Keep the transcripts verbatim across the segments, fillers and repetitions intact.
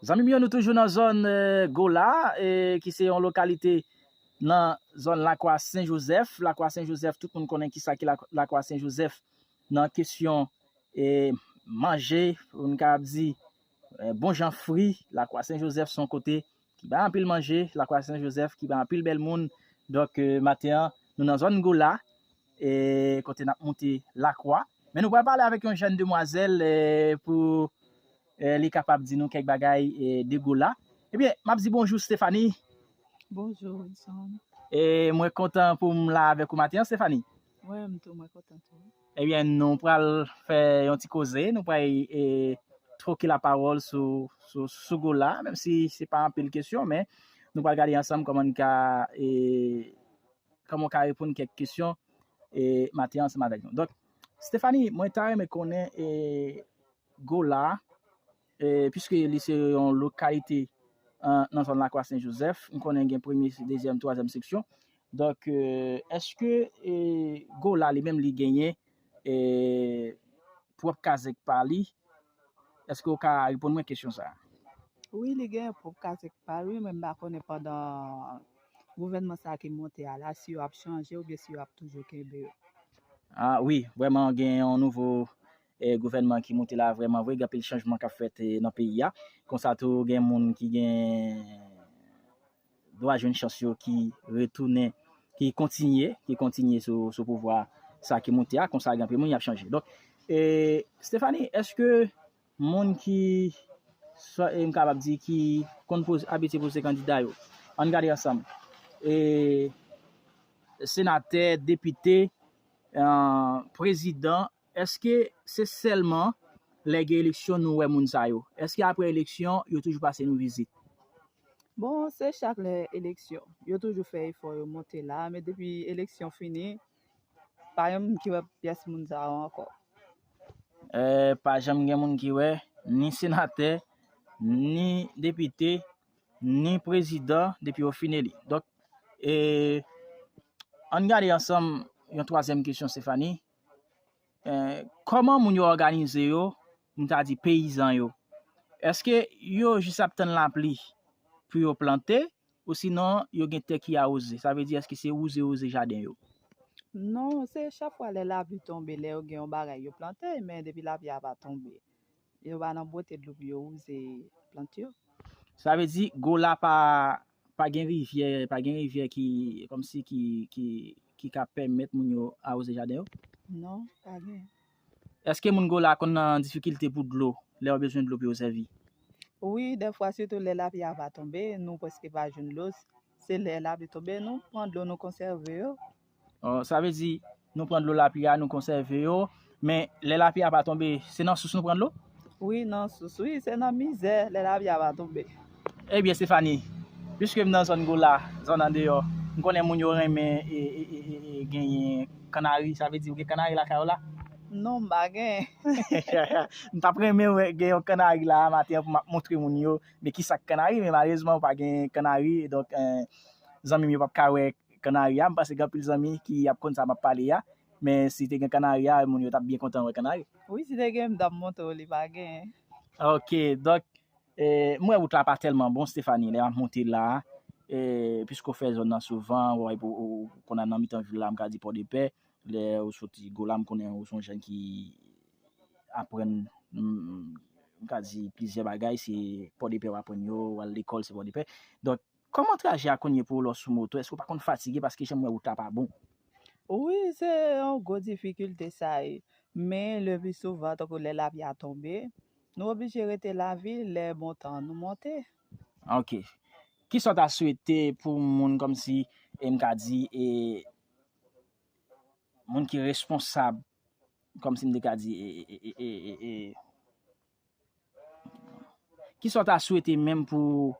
Zanmi m yo, nou toujou nan zòn eh, Gola, eh, ki se yon lokalite nan zòn Lakwa Sen Jozèf. Lakwa Sen Jozèf, tout moun konnen kisa ki Lakwa Sen Jozèf nan kesyon eh, manje, pou n kapab di eh, bon jan fri. Lakwa Sen Jozèf se yon kote ki bay anpil manje, Lakwa Sen Jozèf ki bay anpil bèl moun. Donk, eh, maten an, nou nan zòn Gola, eh, kote n ap moute Lakwa. Men nou pral pale avèk yon jèn demwazèl eh, pou eh, li kapab di nou kèk bagay eh, de Gola. Ebyen, m ap di bonjou, Stephanie. Bonjou, Wilson. E mwen kontan pou m la avèk ou maten an, Stephanie. Mwen menm tou, mwen kontan tou. Ebyen, nou pral fè yon ti koze, nou pral eh, twoke lapawòl sou, sou, sou Gola, menm si se pa anpil kesyon, men nou pral gade ansanm kòman n ka, eh, kòman w ka reponn kèk kesyon eh, maten an ansanm avèk nou. Donk, Stephanie, mwen ta renmen konnen eh, Gola, eh, piske li se yon lokalite eh, nan zòn Lakwa Sen Jozèf, m konnen gen premye, dezyèm, twazyèm seksyon. Donk, eh, èske eh, Gola li menm li genyen eh, pwòp kazèk pa li? Èske w ka reponn mwen kesyon sa a? Wi, li gen pwòp kazèk pa li, men m pa konnen pandan gouvènman sa a ki monte a la, si yo ap chanje oubyen si yo ap toujou kenbe yo. Ah wi, vrèman gen yon nouvo eh, gouvènman ki monte la vrèman vre, gen anpil chanjman k ap fèt eh, nan peyi a. Konsa tou gen moun ki gen dwa jwenn chans yo ki retounen, ki kontinye, ki kontinye sou, sou pouvwa sa ki monte a, konsa gen anpil moun y ap chanje. Donk, eh, Stephanie, èske moun ki, sa, eh, m kapab di, ki konn poze, abitye poze kandida yo, ann gade ansanm, eh, senatè, depite, eh, prezidan, èske se sèlman lè gen eleksyon nou wè moun sa yo? Èske apre eleksyon, yo toujou pase nou vizit? Bon, se chak lè eleksyon. Yo toujou fè efò yo monte la, men depi eleksyon fini, pa gen moun ki wè pyès moun sa yo ankò. Eh, pa janm gen moun ki wè, ni senatè, ni depite, ni prezidan, depi yo fin eli. Donk, eh, ann gade ansanm yon twazyèm kesyon, Stephanie. Eh, kòman moun yo òganize yo, m ta di peyizan yo? Èske yo jis ap tann lapli pou yo plante, ou sinon yo gen tè ki awoze? Sa vle di, èske se wouze wouze jaden yo? Non, se chak fwa lè lapli tonbe, lè yo gen yon bagay, yo plante, men depi lapli a pa tonbe, yo pa nan bwote dlo pou yo wouze plant yo. Sa vle di, Gola pa, pa gen rivyè, pa gen rivyè ki, kòmsi ki, ki, ki ka pèmèt moun yo awoze jaden yo? Non, pa gen. Èske moun Gola konn nan difikilte pou dlo, lè yo bezwen dlo pou yo sèvi? Wi, dèfwa, sitou lè lapli a pa tonbe, nou prèske pa jwenn dlo. Se lè lapli tonbe, nou pran dlo, nou konsève yo. Oh, sa vle di, nou pran dlo lapli a, nou konsève yo. Men, lè lapli a pa tonbe, se nan sous nou pran dlo? Wi, nan sous, wi, se nan mizè, lè lapli a pa tonbe. Ebyen, Stephanie, piske m nan zòn Gola, zòn andeyò, m konnen moun yo renmen e, e, e, e, e genyen kannari, sa vle di ou gen kannari lakay ou la? Non, m pa gen. M t ap renmen wè gen yon kannari la maten an pou m ap montre moun yo. Men ki sa k kannari, men malerezman ou pa gen kannari, donk eh, zanmi m yo p ap ka wè kannari a. M panse gen anpil zanmi ki ap konn sa m ap pale a. Men si te gen kannari a, moun yo t ap byen kontan wè kannari. Wi, si te gen, m t ap montre w, li pa gen. Ok, donk, eh, m wè wout la pa tèlman bon, Stephanie, lè m ap monte la, eh, piske w fè zòn nan souvan, w, w, w konn al nan mitan vil la, m ka di Pòdepè, lè w soti Gola, m konnen w se yon jèn ki aprann, m, m ka di plizyè bagay, se Pòdepè w aprann yo, w al lekòl, se Pòdepè. Donk, kòman trajè a konn ye pou w lè w sou moto? Èske w pa konn fatige paske jan m wè wout la pa bon? Wi, se yon gwo difikilte sa ye. Men, le pli souvan, tankou lè lapli a tonbe, nou oblije rete lavil, lè bon tan, nou monte. Ok. Kisa w ta swete pou moun kòmsi, e m ka di, e, moun ki responsab, kòmsi m te ka di, e, e, e, e, e, e, kisa w ta swete menm pou,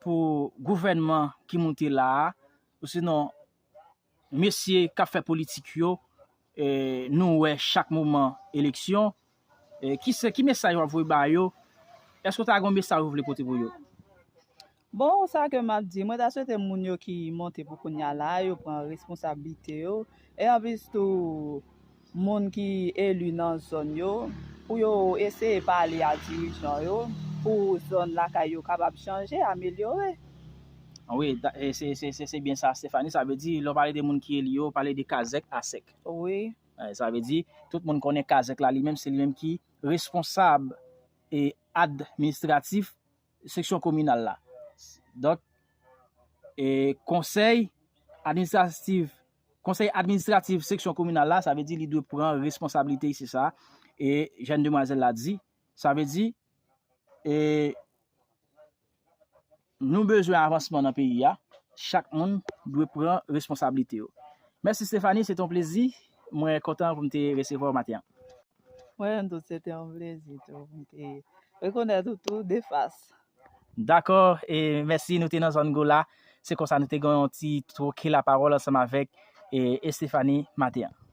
pou gouvènman ki moute la a, ou sinon mesye k ap fè politik yo, e, nou wè chak moman eleksyon, e, ki se, ki mesaj w ap voye ba yo? Èske w ta gen yon mesaj ou vle pote pou yo? Bon, sa ke m ap di, mwen ta swete moun yo ki monte pou kounye a la, yo pran responsablite yo. E anplis tou, moun ki eli nan zòn yo, pou yo eseye pale a dirijan yo, pou zòn lakay yo kapab chanje, amelyore. Wi, se byen sa, Stephanie. Sa vle di, lè w pale de moun ki eli yo, w pale de kazèk asèk. Wi. Sa vle di, tout moun konnen kazèk la, li menm, se li menm ki responsab e administratif seksyon kominal la. Donk, e konsèy administratif, konsèy administratif seksyon kominal la, sa vle di li dwe pran responsablite isi sa. E jèn demwazèl la di, sa vle di, e nou bezwen avansman nan peyi a, chak moun dwe pran responsablite yo. Mèsi Stephanie, se te yon plezi. Mwen kontan pou m te resevwa w maten an. Mwen menm tou, se te yon plezi tou pou m te rekonèt ou tou de fas. Dakò, e mèsi, nou te nan zòn Gola. Se konsa nou te gen yon ti twoke lapawòl ansanm avèk e Stephanie maten an.